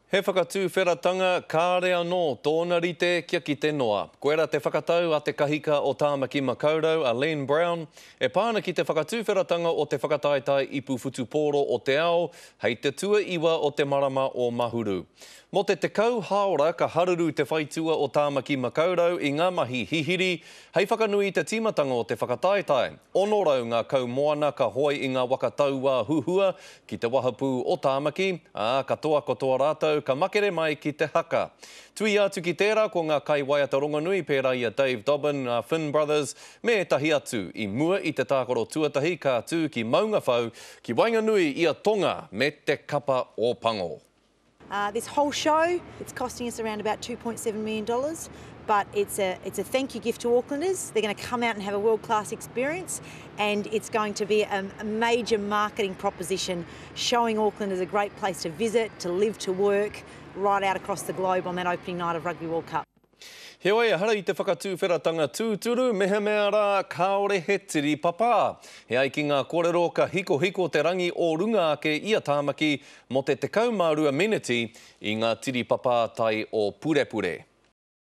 He whakatūwheratanga kāre anō tōna rite kia kite noa. Koira te whakatau a te kahika o Tāmaki Makaurau, a Len Brown, e pā ana ki te whakatūwheratanga o te whakataetae ipu whutupōro o te ao hei te tuaiwa o te marama o Mahuru. Mō te 10 hāora ka haruru te whaitua o Tāmaki Makaurau i ngā mahi hihiri hei whakanui i te tīmatanga o te whakataetae. 600 ngā kaumoana ka hoe i ngā waka tauā huhua ki te wahapū o Tāmaki, ā, katoa katoa rātou ka makere mai ki te haka. Tuia atu ki tērā ko ngā kaiwaiata rongonui pērā i a Dave Dobbyn, ngā Finn Brothers, me ētahi atu. I mua i te tākaro tuatahi ka tū ki Maungawhau, ki waenganui i a Tonga me te kapa Ōpango. This whole show, it's costing us around about $2.7 million, but it's a, it's a thank you gift to Aucklanders. They're going to come out and have a world-class experience, and it's going to be a, a major marketing proposition showing Auckland as a great place to visit, to live, to work, right out across the globe on that opening night of Rugby World Cup. Heoi, ehara i te whakatūwheratanga tūturu, mehemea rā kāore he tiri papā. E ai ki ngā kōrero, ka hikohiko te rangi o runga ake i a Tāmaki mō te 12 meneti i ngā tiri papā tai o Purepure.